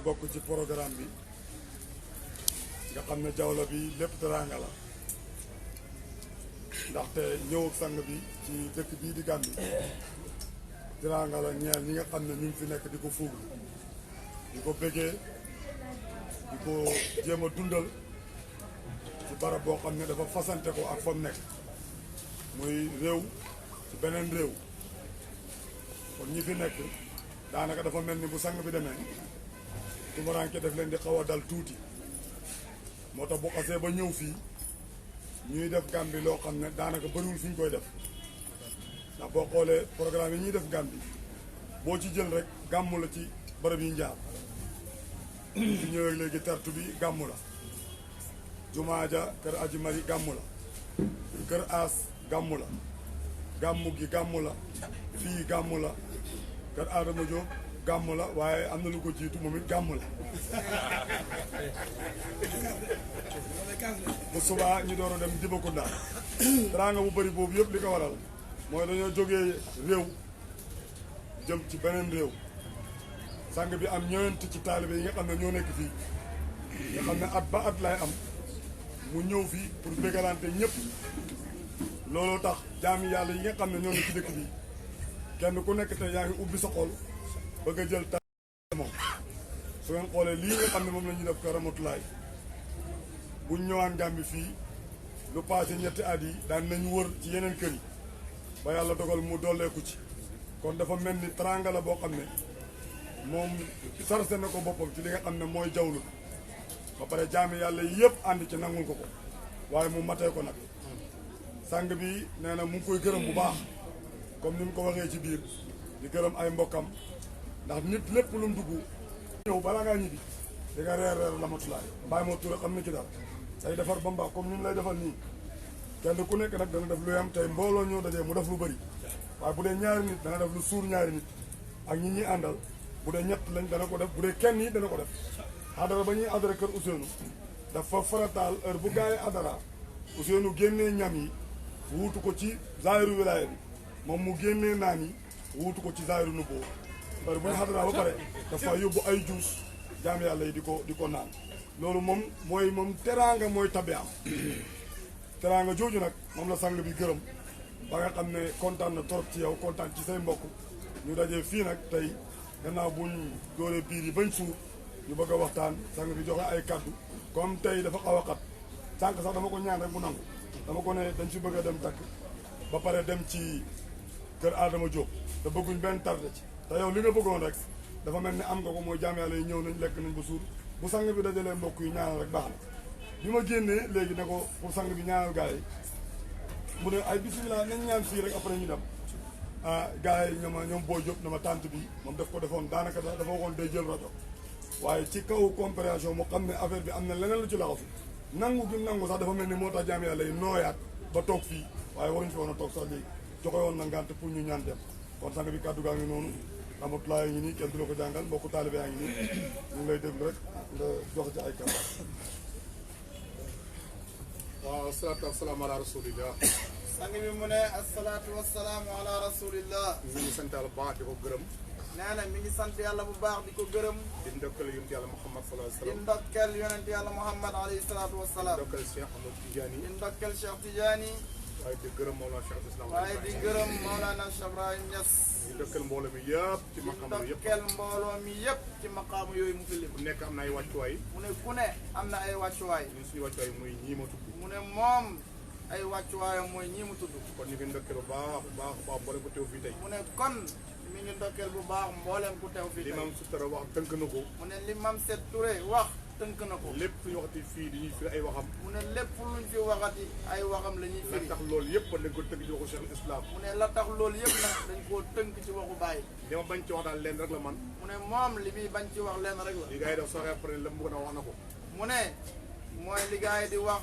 bokk ci programme bi nga xam ne jawla bi lépp teraanga la ndaxte ñëw ak sang bi ci dëkk bii di Gambie teraanga la ñeel ñi nga xam ne ñu ngi fi nekk di ko fuug di ko bëggee di ko jéem a dundal ci barab boo xam ne dafa fasante ko ak fa mu nekk muy réew ci beneen réew kon ñi fi nekk daanaka dafa mel ni bu sang bi demee tumuraanke def leen di xaw a dal tuuti moo tax bu xasee ba ñëw fii ñuy def Gambie loo xam ne daanaka bëriwul fi ñu koy def ndax boo xoolee programme yi ñuy def Gambie boo ci jël rek gàmmu la ci barab yi njaar fi ñëwee léegi tertu bi gàmmu la jumaa ja kër aji mari gàmmu la kër aas gàmmu la gàmmu gi gàmmu la fii gàmmu la kër Adama Diop gàmmu la waaye am na lu ko jiitu moom it gàmmu la bu subaa ñu door a dem Dibakunda teraanga bu bëri boobu yëpp li ko waral mooy dañoo jógee réew jëm ci beneen réew sang bi am ñëwent ci taalibe yi nga xam ne ñoo nekk fii nga xam ne at ba at lay am mu ñëw fii pour bégalante ñëpp looloo tax jaami yàlla yi nga xam ne ñoo nekk ci dëkk bi kenn ku nekk te yaa ngi ubbi sa xol bëgg a jël taalibe moom su ngeen xoolee lii nga xam ne moom la ñuy def ko Ramatulaay buñ ñëwaan Gàmbi fii lu passé ñetti at yi daan nañu wër ci yeneen kër yi ba yàlla dogal mu dolleeku ci kon dafa mel ni teraanga la boo xam ne moom sarse na ko boppam ci li nga xam ne mooy jawlu ba pare jaami yàlla yëpp ànd ci nangul ko waaye mu matee ko nag sang bi nee na mu ngi koy gërëm bu baax comme ni mu ko waxee ci biir di gërëm ay mbokkam ndax nit lépp lu mu dugg ñëw balaa ngaa ñibbi di nga reer Ramatulaay Baye moo Touré xam na ci dara day defar ba mbaax comme ni mu lay defal nii kenn ku nekk nag dana def lu yam tey mbooloo ñoo dajee mu def lu bëri waaye bu dee ñaari nit dana def lu suur ñaari nit ak ñi ñuy àndal bu dee ñett lañ dana ko def bu dee kenn yi dana ko def adara ba ñuy adara kër Ousseynou dafa farataal heure bu gaa yi adara Ousseynou génnee ñam yi wuutu ko ci zaahiru wilaaya bi moom mu génnee naan yi wuutu ko ci zaahiru nubboo heure bu ñu adara ba pare dafa yóbbu ay juus jaam yàlla yi di ko naan loolu moom moom teraanga mooy tabe am teraanga jooju nag moom la sang bi gërëm ba nga xam ne kontaan na trop ci yow kontaan ci say mbokk ñu dajee fii nag tey gannaaw buñ dóoree biir yi bañ suur ñu bëgg a waxtaan sang bi joxe ay kaddu comme tey dafa xaw a xat sànq sax dama ko ñaan rek mu nangu dama ko ne dañ ci bëgg a dem takk ba pare dem ci kër Adama Diop te bëgguñ benn tarde ci te yow li nga bëggoon rek dafa mel ni am nga ko mooy jaam yàlla yi ñëw nañ lekk nañ ba suur bu sang bi dajalee mbokk yi ñaanal rek baax na bi ma génnee léegi ne ko pour sang bi ñaanal gars yi mu ne ay bisimilah nañ ñaan fii rek après ñu dem ah gars yi ñoom boo jóg na ma tànt bi moom daf ko defoon daanaka sax dafa waxoon day jël rajo waaye ci kaw compréhension mu xam ne affaire bi am na leneen lu ci laxasu nangu gi nangu sax dafa mel ni moo tax jaam yàlla yi nooyaat ba toog fii waaye waruñu fi woon a toog sax léegi joxe woon na ngànt pour ñu ñaan dem kon sang bi kàddu gaa ngi noonu Ramatulaay ngi nii kenn du la ko jàngal mbokku taalibe yaa ngi nii ñu ngi lay déglu rek nga joxe ci ay kàddu. waaw asalaatu wasalaamu ala rasulillah. sang bi mu ne asalaatu wasalaamu ala rasulillah. ñu ngi sant yàlla bu baax di ko gërëm. nee na mi ngi sant yàlla bu baax di ko gërëm. di ndokkeel yonent yàlla Muhammad sallallahu alayhi wa sallam. di ndokkeel yonent yàlla Muhammad alayhi salaatu wa salaam. di ndokkeel Cheikh Ahmed Tidiane. di ndokkeel Cheikh Tidiane. waaye di gërëm Mawlana Cheikh Islam. waaye di gërëm Mawlana Cheikh Ibrahim Niass. di ndokkeel mbooloo mi yëpp ci maqaamu yëpp. di ndokkeel mbooloo mi yëpp ci maqaamu yooyu mu fi lim. ku nekk am na ay wàccuwaay. mu ne ku ne am na ay wàccuwaay. ñun suñu wàccuwaay mooy ñii ma tudd. mu ne moom ay wàccuwaayam mooy ñii mu tudd. kon ñu ngi ndokkeel bu baax baax baax mboolem ku teew fii tey. mu ne kon mi ngi ndokkeel bu baax mboolem ku teew fii tey. li Mam Sutura wax tënk na ko. mu ne li Mam Set Touré wax tënk na ko. lépp lu ñu waxati fii dañuy firi ay waxam. mu ne lépp luñ fi waxati ay waxam la ñuy firi. la tax loolu yëpp dañ ko tënk ci waxu Cheikh Islam. mu ne la tax loolu yëpp nag dañ koo tënk ci waxu Baye. li ma bañ ci wax daal leen rek la man. mu ne moom li muy bañ ci wax leen rek la. li gars yi def soo après la mu bëgg a wax na ko. mu ne mooy li gars yi di wax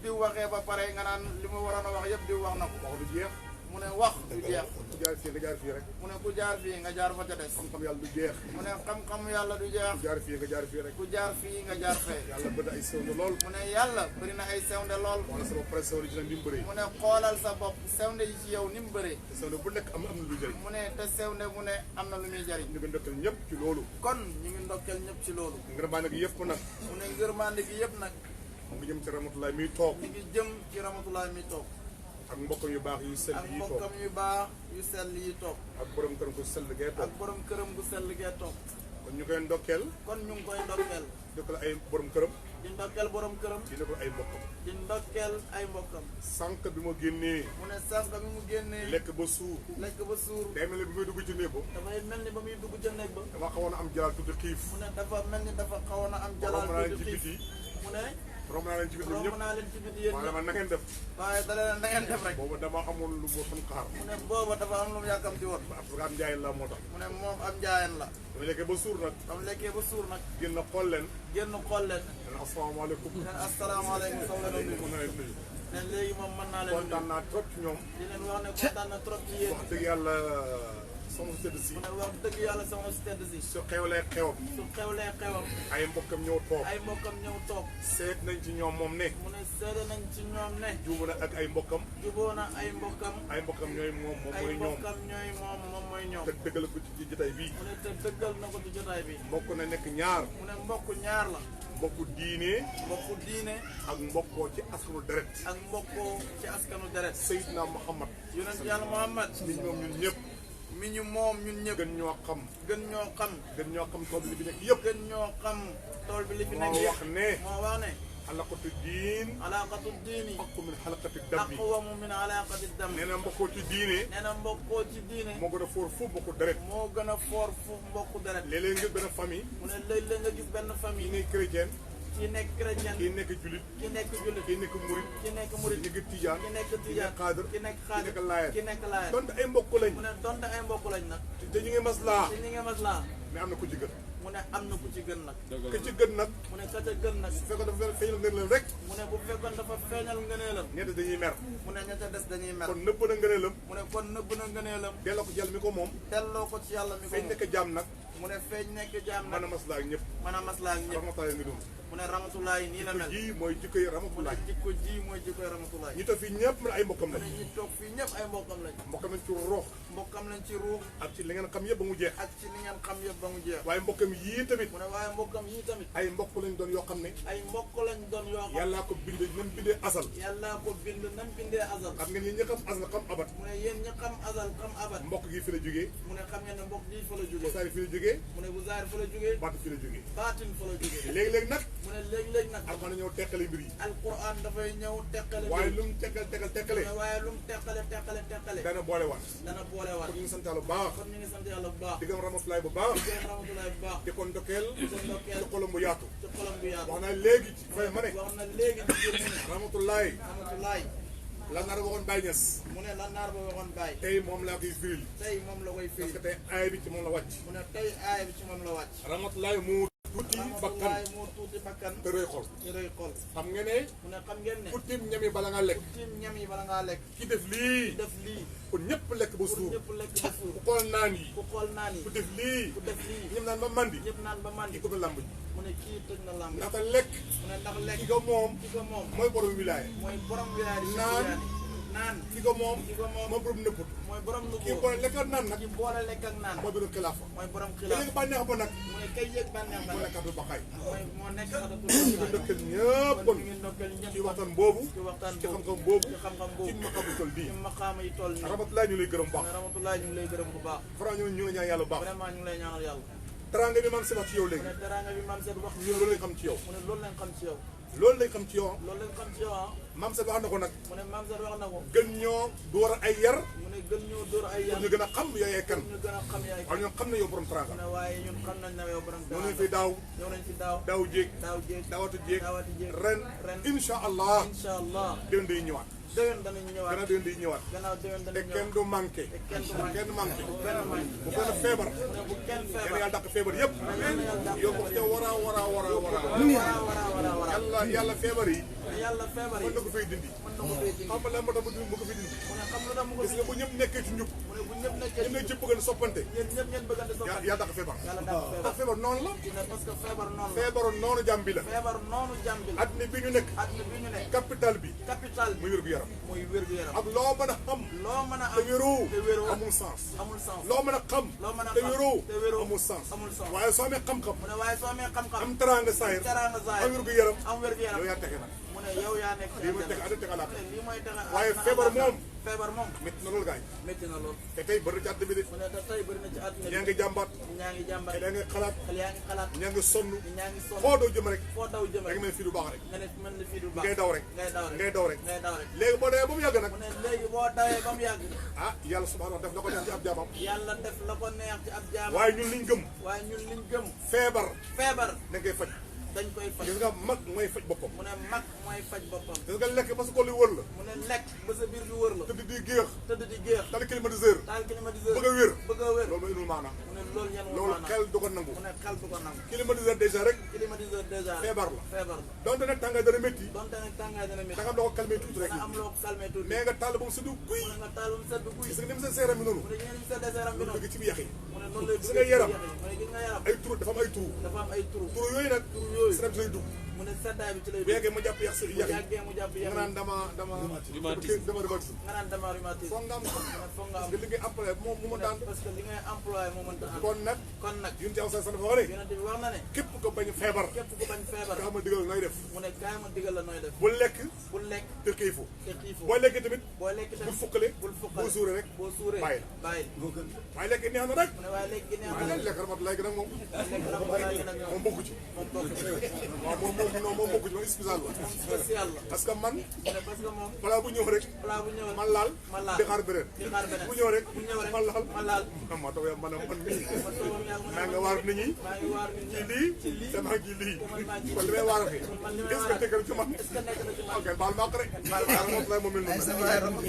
di waxee ba pare nga naan li mu waroon a wax yëpp di wax na ko. wax du jeex. mu ne wax du jeex ku jaar fii nga jaar fii rek mu ne ku jaar fii nga jaar fa ca des xam-xam yàlla du jeex mu ne xam-xam yàlla du jeex ku jaar fii nga jaar fii rek ku jaar fii nga jaar fee yàlla bëgg ay sewnde lool mu ne yàlla bëri na ay sewnde lool wala sama pare sewnde ci nag ni mu bëree mu ne xoolal sa bopp sewnde yi ci yow ni mu bëree te sewnde bu nekk am na lu jëriñ mu ne te sewnde mu ne am na lu muy jariñ ñu ngi ndokkal ñëpp ci loolu kon ñu ngi ndokkeel ñëpp ci loolu ngir maa nag yëpp nag mu ne ngërmande gi yëpp nag mu ngi jëm ci rahmatullahi miy toog mi ngi jëm ci rahmatullahi mi toog ak mbokkam yu baax yu sell ak yi toog mbokkam yu baax yu sell yi toog ak borom këram ko sell gee toog ak borom këram gu sell gee toog kon ñu koy ndokkeel kon ñu ngi koy ndokkeel ndokkal ay borom këram di ndokkeel borom këram di ndokkal ay mbokkam di ndokkeel ay mbokkam sànq bi ma génnee mu ne sànq bi mu génnee lekk ba suur lekk ba suur day mel ni bi may dugg ci néeg ba dafay mel ni ba muy dugg ca néeg ba dama xawoon a am jalaal tuuti xiif mu ne dafa mel ni dafa xawoon a am jalaal romb naa leen ci tuuti biti xiif mu ne romb naa leen ci biti romb ñëpp naa leen ci biti yéen waaye ñëpp man na ngeen def waaye da leen na ngeen def rek boobu dama amoon lu ma fan xaar mu ne booba dafa am lu mu yàkkamti woon parce que am njaay la moo tax mu ne moom am njaayeen la dama lekkee ba suur nag am lekkee ba suur nag génn xool leen génn xool leen leen asalaamaaleykum ne asalaamaaleykum sow leen nuyu mën na leen nuyu ne léegi moom mën naa leen kontaan naa trop ci ñoom di leen wax ne kontaan na trop ci yéen wax dëgg yàlla sama sedd si mu ne wax dëgg yàlla sama si tedd si su xewlee xewam su xewlee xewam ay mbokkam ñëw toog ay mbokkam ñëw toog seet nañ ci ñoom moom ne mu ne seede nañ ci ñoom ne juubu na ak ay mbokkam juboo na ay mbokkam ñooy moom moom ay mooy ñoom mbokkam ñooy moom mooy ñoom te dëggal ko ci jotaay bii mu ne te dëggal na ko ci jotaay bi mbokk na nekk ñaar mu ne mbokk ñaar la mbokku diine mbokku diine ak mbokkoo ci askanu deret ak mbokkoo ci askanu deret Seydina Muhammad yonent yàlla Muhammad nit ñoom ñun ñëpp mi ñu moom ñun ñëpp gën ñoo xam gën ñoo xam tool bi li fi nekk yëpp gën ñoo xam tool bi li fi nekk moo wax ne moo wax ne alaqatu diin alaaqatu diini aqu min xalaqati dambi aqwamu min alaaqati dam nee na mbokkoo ci diine nee na mbokkoo ci diine moo gën a foor fu mbokku deret moo gën a foor fu mbokku deret léeg-léeg ngir benn famille mu ne léeg-léeg nga gis benn kii famille nekk chrétien ki nekk chrétien kii nekk julit ki nekk jullit kii nekk murit ki nekk murit kii nekk tijaan ki nekk kii tijaan nekk xaadir ki nekk kii xaadir nekk laayeen ki nekk laayeen donte ay mbokk lañ mu ne donte ay mbokk lañ nag te ñu ngi maslaa ci ni nga maslaa mais am na ku ci gën mu ne am na ku ci gën nag ku ci gën nag mu ne ka ca gën nag su fekkoon dafa feeñal ngeen leen rek mu ne bu fekkoon dafa feeñal ngëneelam ñett dañuy mer mu ne ña ca des dañuy mer kon nëbb na ngëneelam mu ne kon nëbb na ngëneelam delloo ko ci yàlla mi ko moom delloo ko ci yàlla mi ko feeñ moom nekk jaam nag mu ne feeñ nekk jaam mën nag a maslaa ak ñëpp mën a maslaa ak ñëpp rahmatullahi ngi dund mu ne ramatulaay nii la mel ji mooy jikkoy mu ne rahmatullahi jikko ji mooy jikkoy ramatulaay ñi toog fii ñëpp mu ne ay mbokkam mu lañ ne ñi toog fii ñëpp ay mbokkam lañ mbokkam lañ ci rox mbokkam lañ ci ruux ak ci li ngeen xam yëpp ba mu jeex ak ci li ngeen xam yëpp ba mu jeex waaye mbokkam yii tamit mu ne waaye mbokkam yii tamit ay mbokk lañ doon yoo xam ne ay mbokk lañ doon yoo xam yàllaa ko bindee nam bindee asal yàllaa ko bind nam bindee azal xam ngeen ñi ñi xam asal xam abat mu ne yéen ñi xam azal xam abat mbokk gi fi la jógee mu ne xam ngeen ne mbokk bii fa la jógee saari fi la jógee mu ne bu zaar fa la jógee baatu fi la jógee baatin fa la jógee léegi-léegi nag mu ne léegi-léegi nag alxuraan na ñëw teqale mbir yi alquran dafay ñëw teqale waaye lu mu teqale mu ne waaye lu mu teqale dana boole waat dana boole waat kon ñu ngi sant yàlla bu baax kon ñu ngi sant yàlla bu baax di gëm rahmatulaay bu baax di gërëm ramatulaay bu baax di ko ndokkeel di ko ndokkeel ci xolam bu yaatu ci xolam bu yaatu wax naa léegi ci fay ma ne wax na léegi ci biir mu ne rahmatulaay ramatulaay la nar waxoon Baye Niass mu ne la naar ba waxoon Baye tey moom laa koy firil tey moom la koy parce firi que tey aay bi ci moom la wàcc mu ne tey aaya bi ci moom la wàcc rahmatulaay mu tuuti bakkan ramatulaay moo tuuti bakkan te rëy xol ci rëy xol xam nga ne mu ne xam ngeen ne ku tim ñami bala nga lekk tiim ñam yi bala ngaa lekk ki def lii def lii pour ñëpp lekk ba pour suur ñëpp lekk ba suur ku xool naan yi ku xool naan yi ku def lii ku def lii ñëpp naan ba mandi ñëpp naan ba màndi ki ko lamb ji mu ne kii tëj na làmb ndaxte lekk mu ne ndax lekk ki ko moom ki ko moom mooy borom wilaaya mooy borom wilaay di naan naan ki ko moom ki ko moom mooy borom nëbbut mooy borom lu kii boole lekk ak naan nag ki boole lekk ak naan mooy borom xilaafa mooy borom te xilaaf léegi bànneex ba nag mu ne kay yëg bànneex ba moo nekk du baqaay mooy moo nekk xadatul ñu ko ndokkeel ñëpp kon kon ñu ngi ndokkeel ñëpp ci waxtaan boobu ci waxtaan ci boobu xam-xam boobu ci xam-xam ci boobu maqaam bu toll bii ci maqaama yi toll nii rahmatullahi ñu lay gërëm bu baax ne ramatulaay ñu ngi lay gërëm bu baax Fara ñu ngi ñaan yàlla bu baax vraiment ñu ngi lay ñaanal yàlla teraanga bi maam si wax ci yow mu léegi ne teraanga bi maam seet wax ñun loolu lañ xam ci yow mu ne loolu lañ xam ci yow loolu lañ xam ci yow loolu lañ xam ci yow ah maam sa wax na ko nag mu ne maam seet wax na ko gën ñoo door ay yar mu ne gën ñoo dóor ay pour yar ñu gën a xam yooyee kan ñu gën a xam yaay waaye ñoom xam ne yow borom mu teraanga ne waaye ñun xam nañ ne yow borom ñoo nañ fi daaw ñëw nañ fi daaw daaw jéeg daaw jéeg daawatu jéeg daawati jéeg ren incha allah incha allah déwén day ñëwaat déwén danañ ñëwaat gannaaw déwén day ñëwaat gannaaw déwén te danañ kenn ñëwaat du manqué te kenn du manqué kenn manqué bu benn manqué bu gën a feebar mu ne bu kenn yàlla feebar yàlla dàq feebar yëpp yàlla yàlla dàq yow ko ca wara wara wara wara yàlla feebar yi yàlla feebar yi mën na ko fay dindi mën na ko fay dindi xam nga lan moo tax mu ko fi dindi mu ne xam lu tax mu ko gis nga bu ñëpp nekkee ci njub mu ne bu ñëpp nekkee ñëpp ci bëgg a soppante yéen ñëpp ngeen bëggante soppante yaa tax feebar yàlla dafa feebar ndax feebar noonu la mu ne parce que feebar noonu la feebaroon noonu jàmm bi la feebar noonu jàmm bi la adduna bi ñu nekk àdduna bi ñu nekk capital bi capital muy wér gu yaram muy wér-gu-yaram ak loo mën a xam loo mën a te am wéroo te wéroo amul sens amul sens loo mën a xam loo mën a te xam wéroo te wéroo amul sens amul sens waaye soo amee xam-xam mu ne waaye soo amee xam-xam am teraanga saayir teraanga zaahir am wér gu yaram am wér-gu-yaram yow yaa texe nag mu ne yow yaa nekk lii mooy texe àdduna texe alaaka lii mooy texe waaye àdduna feebar àllaaxira. moom feebar moom métti na loolu gaañ métti na lool te tey bëri na ci àdduna bi de mu ne te tey bëri na ci àdduna ñaa bi ngi jàmbaat ñaa ngi jàmbat te yaa ngi xalaat xel yaa ngi xalaat ñaa ngi sonn ñaa ngi sonn foo doo jëm rek foo daw jëm da nga rek mel fii du baax rek nga ne mën na fii du baax ngay daw rek ngay daw rek ngay daw rek ngay daw rek léegi boo demee ba mu yàgg nag mu ne léegi boo dawee ba mu yàgg ah yàlla subhanahu wa taala def na ko neex ci ab jaamam yàlla def la ko neex ci ab jaam waaye ñun liñ gëm waaye ñun liñ gëm feebar feebar da ngay faj dañ koy faj gis nga mag mooy faj boppam mu ne mag mooy faj boppam gis nga lekk parce que li wër la mu ne lekk ba sa biir bi wër la tëdd di géex tëdd di géex tal climatiseur taal climatiseur bëgg a wér bëgg a wér loolu mooy inul maanaam mu ne loolu yan wu loolu maanaam xel du ko nangu mu ne xel du ko nangu climatiseur déjà rek climatiseur déjà feebar la feebar la donte nag tàngaay dana métti donte nag tàngaay dana métti da nga am loo ko calmé tuuti rek dana am loo ko calmé tuuti mais nga tàll ba mu sëddu guy mu ne nga taal mu sedd guy gis nga ni mu sa seeram bi noonu mu ne ngeen di sedd seeram bi loolu noonu dëgg ci bi yax yi mu ne noonu lay gis nga yaram mu ne gis nga yaram ay trou dafa am ay trou dafa am ay turu trou yooyu nag turu yooyu seram say dugg mu ne seddaay bi ci lay bu yeggee ma jàpp yax si bu yax yi yàggee mu jàpp nga yax naan dama rhumatisme nga naan dama rhumatisme foog nga am ko mu ne foog nga am parce que li ngay employé moom mu ma daan parce que li ngay employé moo mënta am kon nag kon nag yun ci aw sa dafa wax ne yonent bi wax na ne képp ko bañ feebar képp ku bañ feebar nga xam ne digal nooy def mu ne kaay ma digal la nooy def bu lekk bul lekk te xiifu te xiifoo boo lekkee tamit boo lekk bul tamit fukkale bul fukkale boo suuree rek boo suuree bàyyi bàyyi waaye lekk neex na rek mu ne waaye lekk gi neex waaye na nag lekk ramat léegi nag moom lekk la ko balaa nag moom bokku ci moom bokk ci waaw moom bokku ci moom spécial la moom spécial la parce que man mu ne parce que moom balaa bu ñëw rek plat bu ñëwee man laal ma laal di xaar beneen di xaar beneen bu ñëw rek bu ñëw rek man laal ma laal ma taw man mii ma toog yàlla maa nga waar nit ñi maa ngi waar nit ci ñi lii ci lii te maa ngi lii te man maa ngi kon li may waarate man li may est-ce que tegal ci man est-ce que nekk na ci man ok baal maa ko rek moom lay moom mel noonu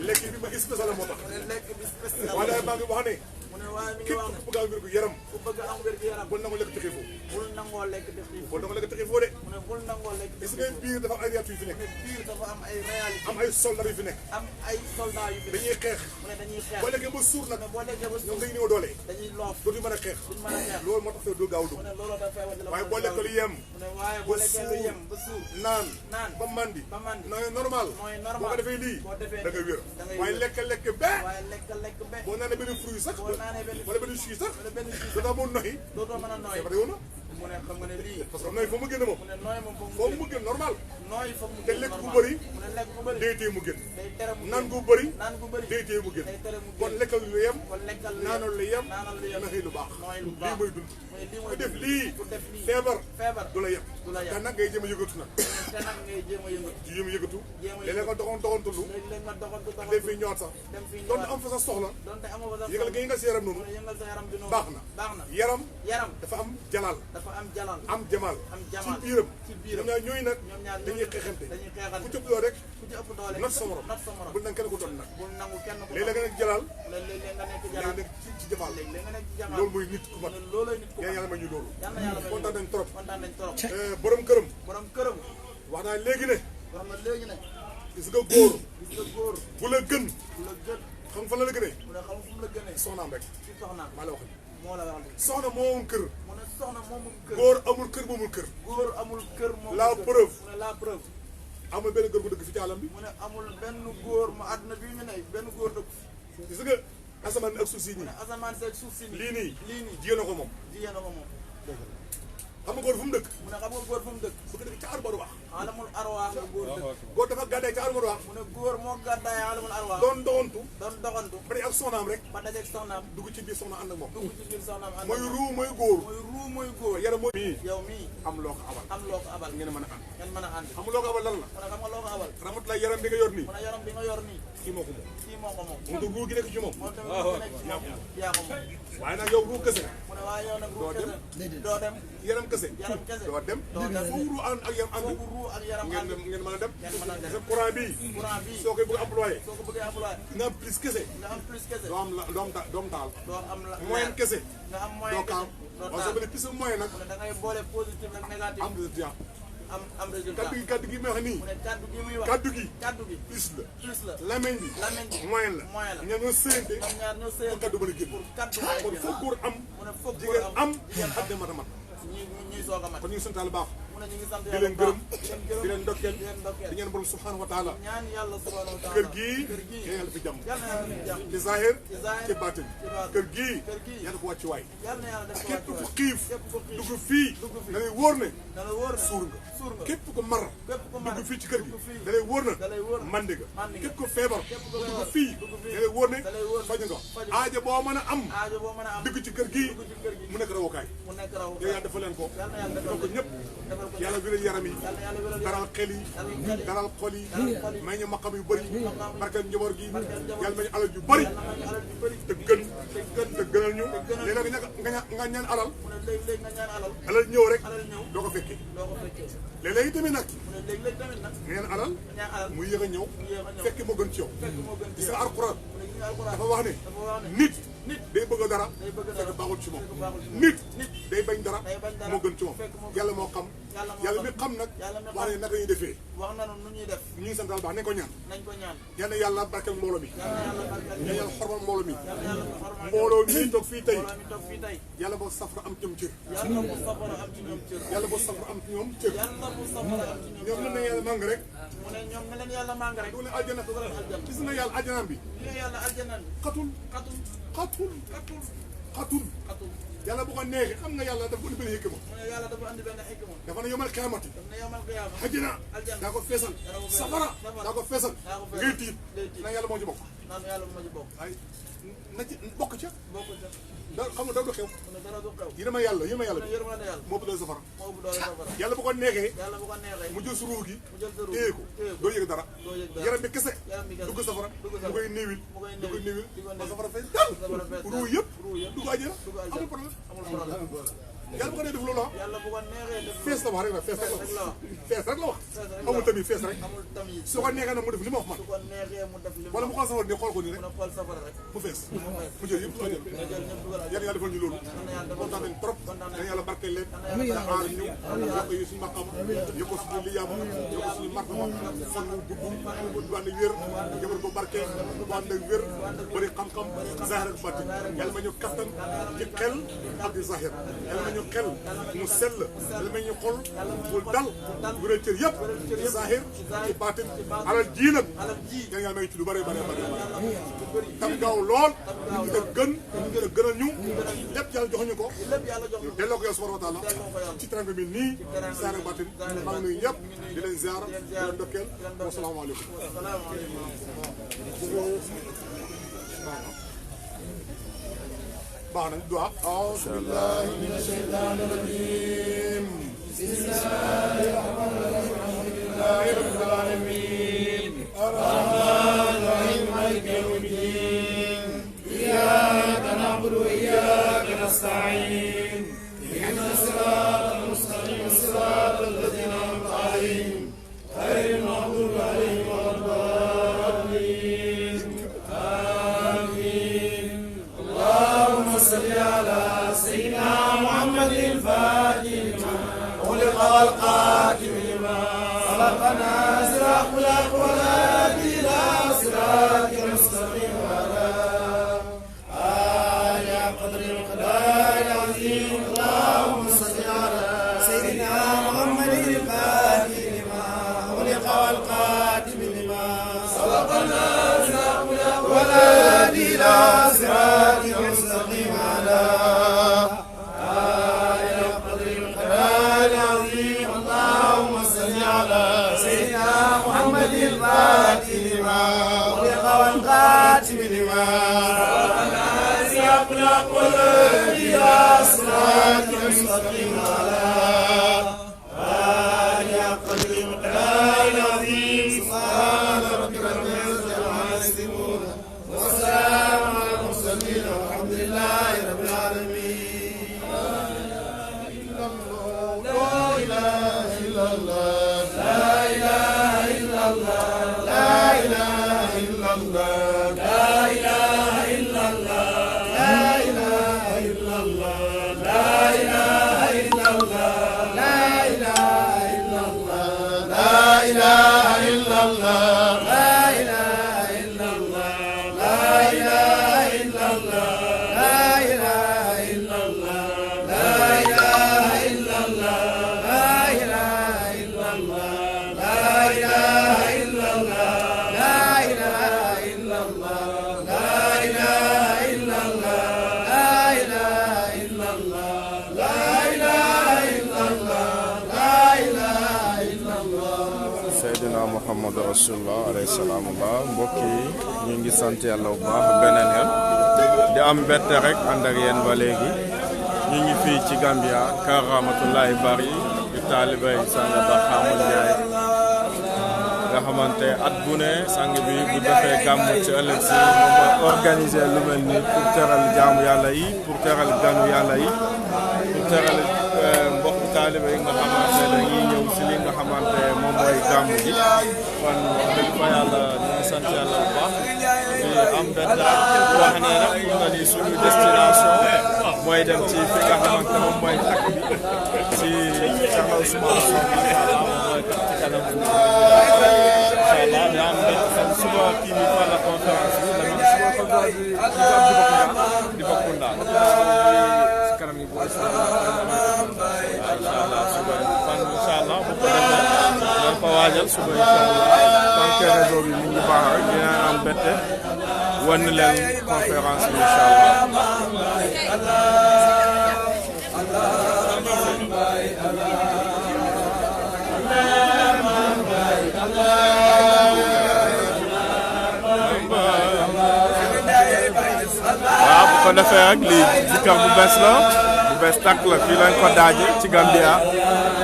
lekk bi ma spécial moo tax mu ne lekk bi spécial waaye daal maa ngi wax ne mu ne waaye mi ngi képp wax ne ku bëgg a am wér gu yaram ku bëgg am wér gu yaram bul nangu lekk tëxiifoo bul nangoo lekk te xiif bul nangu lekk tëxiifoo de mu ne bul nangoo lekk te gis xiif nga biir dafa am ay réalité yu fi nekk mu ne biir dafa am ay réalité am ay soldats yu fi nekk am ay soldats yu fi dañuy xeex mu ne dañuy xeex boo lekkee ba suur nag mu ne boo lekkee ba ñoom suuf dañuy néew doole dañuy loof dootuñu mën a xeex duñ mën a xeex loolu moo tax te doo gaaw dugg mu ne looloo dafay wàññi la waaye boo lekk lu yem mu ne waaye boo lekkee lu yem ba suur naan naan ba mandi ba mandi nooy normal mooy boo normal ko defee lii boo defee da nga wér da ngay waaye wér. lekk be waaye lekk be boo naanee benn fruit sax boo naanee benn wala benn jus sax wala benn jus dootaa moo noxi dootoo mën a nooy feebar yow na mu ne xam nga ne lii parce que nooy foo mu génn moom mu ne nooy moom foo mu génn normal nooy foog mu te génn lekk bu normal. bëri mu ne lekk bu bëri day téye mu génn day tere mu naan génn. gu bëri naan gu bëri day téye mu génn day tere mu kon génn. lekkal lu yem kon lekkal lu naanal lu yem naanal lu yem naxi lu baax nooy lu lii baax mooy dund mu ne lii ku mooy def dund. lii ku def lii feebar feebar du la yem du la yem. te nag ngay jéem a yëgatu nag te nag ngay jéem a yëngatu ci jéem a yëgatu jéem a léeg-léeg nga doxantulu léeg-léeg nga doxantu dem fii ñëwaat sax dem fii doon ñëwaat am fa sa soxla donte amoo fa sax yëgal nga yëngal sa yaram noonu mu ne yëngal sa yaram bi noonu baax na baax na yaram yaram dafa am jalal dafa am jalal am jamal am ci jamal biiram ci biiram ñoom ñaar ñooy nag ñoom ñaar dañuy xeexante dañuy xeexante ku cëpp loo rek ku ci ëpp doole not sa morom not sa morom bul nang kenn ko doon nag bul nangu kenn ko léeg-léeg nga nekk jalal léeg-léeg nga nekk léeg jalal nekk ci jamal léeg-léeg nga nekk ci jamal loolu mooy nit ku mat ne loolooy nit ku yaa yàlla may ñu loolu yal na yàlla may kontaan nañ trop kontaan nañ trop borom këram borom këram wax naa léegi ne wax na léegi ne gis nga góor gis nga góor bu la gën bu la gën xam fan la la gënee mu ne xam fu mu la gënee soxnaam rek ci soxnaam maa la wax moo la wax li soxna moom kër mu ne soxna moomul kër góor amul kër moomul kër góor amul kër moom La preuve. mu ne la preuve amul benn góor bu dëkk fi ci àllam bi mu ne amul benn góor mu àdduna bi ñu ne benn góor dëkk gis nga asamaan ak suuf si mu nii ne asamaan seeg suuf si lii nii lii nii jigéen a ko moom jigéen a ko moom xam nga góor fu mu dëkk mu ne xam nga góor fu mu dëkk bu ko dëkk ca arbaru wax alamul arwaax la góor dëkk góor dafa gàddaay ca arbaru wax mu ne góor moo gàddaay alamul arwaax doon doxantu doon doxantu ba ak soxnaam rek ba dajeeg soxnaam dugg ci biir soxna ànd ak moom dugg ci biir soxnaam ànd mooy ruu mooy góor mooy ruu mooy góor yaram mooy mii yow mii am loo ko abal am loo ko abal ngeen mën a ànd ngeen mën a ànd xam nga loo ko abal lan la mu ne xam nga loo ko abal rahmatulah yaram bi nga yor nii mu ne yaram bi nga yor nii kii moo ko moom kii moo ko moom moom du ruu gi nekk ci moom moom tamit moo nekk ci moom yaa ko moom waaye nag yow ruu kese mu ne waaye yow nag ruu Doo dem. kese doo dem yaram kese yaram kese doo dem doo dem fu ruu ànd ak yaram ànd foofu ruu ak yaram ngeen ànd ngeen mën a dem ngeen mën a dem sa courant bii courant bii soo koy bëgg a employé soo ko bëggee employé nga am plus kese nga am plus kese doo am la doom taal doo am la moyen kese nga am doo moyen ko am kese doo waaye soo taal bëri plus moyen nag mu ne da ngay boole positif ak négatif am résultat am résultat. kaddu gi may wax nii. mu ne kaddu gi muy wax. kaddu gi. plus la. lamañ bi. moyen la. ñoom ñoo séente. ñoom ñaar ñoo séente. pour kaddu ba la génn. pour kaddu kon foog góor am. mu ne foog góor jigéen am. ak dem mat a mat. ñuy soog a mat. kon ñu ngi sant Yàlla baax. mu ne ñu ngi sant di yàlla leen baax. gërëm di leen ndokkeel di ñaan borom subhanahu wa taala. ñaan yàlla subhanahu wa taala. kër gii yàlla fi jàmm. yàlla na yàlla fi jàmm. ci zahir ci ci baatin. kër gii yàlla ko wàcc waay. yàlla na yàlla def ko képp wàcc ku waay. xiif képp ku xiif dugg fii da lay wóor ne da la wóor ne suur nga. suur nga. képp ku mar képp ku mar dugg fii ci kër gi dugg fii da lay wóor na da lay wóor na mande nga. mande nga. képp ku feebar képp ku dugg feebar fii dugg fii da lay wóor ne da lay wóor faj nga. faj nga. aajo boo mën a am aajo boo mën a am dugg ci kër gii dugg ci kër gi mu nekk rawukaay. mu nekk raw yow yàlla dafa leen ko. yàlla na yàlla defal ko ñëpp. defal ko yàlla wéral yaram yi. yàlla na yàlla wéral daral xel yi. daral xol yi. may ñu maqam yu bëri. barkeel njaboot gi. yàlla may ñu alal yu bëri. yàlla na ñu alal yu bëri. te gënal ñu. léeg-léeg nga ñaan alal. mu ne léeg-léeg nga ñaan alal. alal ñëw rek. alal ñëw doo ko fekkee. doo ko fekkee. léeg-léeg tamit nag. mu ne léeg-léeg tamit nag. ngeen alal. ñaan alal mu yéex a ñëw. mu yéex a ñëw. fekke moo gën ci yow. fekk moo gën ci gis yow. nga alxuraan mu ne gis nga alxuraan dafa wax ne. dafa wax ne nit nit day bëgg dara. day bëgg dara fekk baaxul ci moom. fekk baaxul ci moom. nit nit day bañ dara. day bañ dara moo gën ci moom. fekk moo gën. yàlla moo xam. yàlla mi xam nag. yàlla mi wax ne xam. naka ñuy defee. wax nanu nu ñuy def. ñu ngi sant Yàlla baax nañ ko ñaan. nañ ko ñaan. yal na yàlla barkeel mbooloo mi. yàlla na yàlla barkeel yal na yàlla xormal mbooloo mi. yàlla na yàlla xormal mbooloo mi toog fii tey. mbooloo mi toog fii tey. yàlla boo safara am ci ñoom cër. yàlla bu safara am ci ñoom cër. yàlla boo safara am ci ñoom cër. yàlla bu safara am ci ñoom cër. ñoom na yàlla màng rek. mu ne ñoom ne leen yàlla màng rek. du leen aljana. dugal aljana. gis nga yàlla aljanaam bi. li yàlla aljanaan bi. xatul xatul xatul xatul xatul. xatul. yàlla bu ko neexee xam nga yàlla dafa indi benn hikma. mu ne yàlla dafa andi benn xikma. dafa ne yomal qiyaamati. daf ne yomal qiyaama. àjjana aljana daa ko feesal. safara daa ko feesal. daa ko feesal. ngay tiit ngay tiit. na yàlla moo ci bokk. naan yàlla bu ma ci bokk. ay na ci bokk ca. bokk ca. da xam nga daw du xew. mu ne dara du xew. yërma yàlla mu ne bi yërmande yàlla. moo bëgg safara. moo bu doole safara. yàlla bu ko neexee yàlla bu ko neexee. mu jël su ruux gi mu jël sa ruux. téye ko téye ko. doo yëg dara. doo yëg dara. yaram bi kese yaram bi kese. dugg safara dugg mu safara. koy néewil mu koy mu koy néewil di ko ba néewil. safara fees dal safara fees dal. ruux yëpp ruux yëpp. dugg àjjana dugg àjjana. amul problème amul problème. yàlla bu ko nee def loolu ah yàlla bu ko neexee def. fees la wax rek la fees rek la wax fees rek la wax fees rek la amul wax. tamit fees rek amul tamit. su ko neexee nag mu def li ma wax man su ko neexee mu def li mu wala mu xool safara ni xool ko nii mën rek a xool safara rek. mu fees mu fees. mu jël yëpp su nga jël ñëpp dugal yàlla yàlla defal ñu loolu yàlla defal kontaan nañ trop kontaan nañ. dañ yàlla barkeel leen Amiin. da aar ñu yokk yi suñu maqam yokk suñu liyaam yokk suñu martaba fan wu gudd bu ànd ak wér jabar ko barke bu ànd ak wér bëri xam-xam zahir ak batin yàlla ma ñu kattan ci xel ak di zahir yàlla ma ñu xel mu sell yàlla ma ñu xol bul dal wéral cër yëpp ci zahir ci batin alal ji nag yàlla may ci lu bëri bëri bëri tam gaaw lool te gën te gënal ñu lépp yàlla joxuñu ko lépp yàlla jox ñu delloo ko yow subhanahu wa taala ci teranga bi nii zahir ak batin maa ngi nuyu ñëpp di leen ziar di leen ndokkeel wasalaamaaleykum baax nañ du أعوذ بالله من الشيطان الرجيم بسم الله الرحمن الرحيم الحمد لله رب العالمين الرحمن الرحيم مالك يوم الدين إياك نعبد وإياك نستعين اهدنا الصراط المستقيم صراط الذين أنعمت عليهم غير المغضوب عليهم ولا الضالين آمين اللهم صل على سيدنا محمد الفاتح لما خلق والقاتم لما خلقنا صراط الأقوال إلى صراط المستقيم وعلى آله قدر القدر العظيم اللهم صل على سيدنا محمد الفاتح لما خلق والقاتم لما خلقنا صراط الأقوال إلى صراط المستقيم على آله قدر القدر العظيم اللهم صل على سيدنا محمد الفاتح لما خلق والقاتم لما خلقنا صراط الأقوال إلى صراط المستقيم على آله قدر القدر العظيم سبحان ربك رب العزة عما يصفون وسلام على Muhammadu Rasulullah alayhi salaamullah mbokk yi ñu ngi sant yàlla bu baax beneen yoon di am mbette rek ànd ak yéen ba léegi ñu ngi fii ci Gambia kër Rahmatullahi Bari di taalibay sang Barhamou Ndiaye nga xamante at bu ne sang bi bu defee gàmmu ci ëllëg si moom mooy organiser lu mel ni pour teral jaamu yàlla yi pour teral ganu yàlla yi pour teral mbokk taalibe yi nga xamante dañuy ñëw si li nga xamante moom mooy gàmmu gi kon wax dëgg fa yàlla ñu ngi sant yàlla bu baax di am benn wax ne nag ñu nga ni suñu destination mooy dem ci fi nga xamante moom mooy takk bi ci Cheikh Ousmane Sow macha allah moom mooy ci kanam incha allah di am benn suba kii bi par la conférence bi dama suba di Bakunda ci kanam yi booy incha allah suba fan incha allah bu ko defee dañ ko waajal suba incha allah tant que réseau bi mu ngi baax rek dina am bette wan leen conférence bi incha allah. waaw bu ko defee rek lii zikar bu bees la bu bees tàkk la fii lañ ko daaje ci Gambia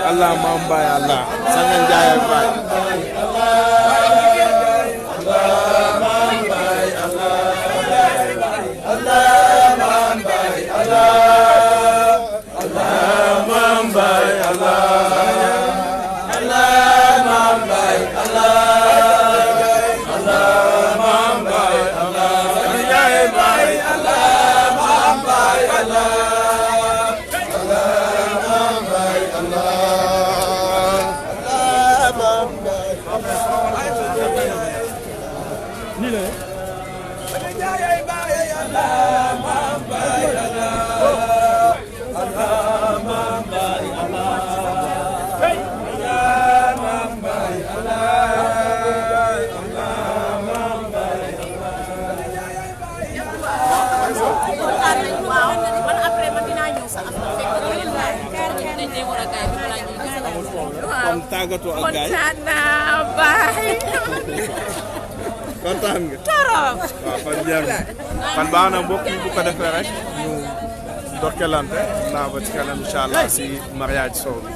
allah maam Baye allah Sangue Ndiaye Baye kon tàggatoo ak gaay kontaan naa Baye kontaan nga torop waaw kon jeex na kon baax na mbokk yi bu ko defee rek ñu dokkelante naa ba ci kanam incha allah si mariage sow bi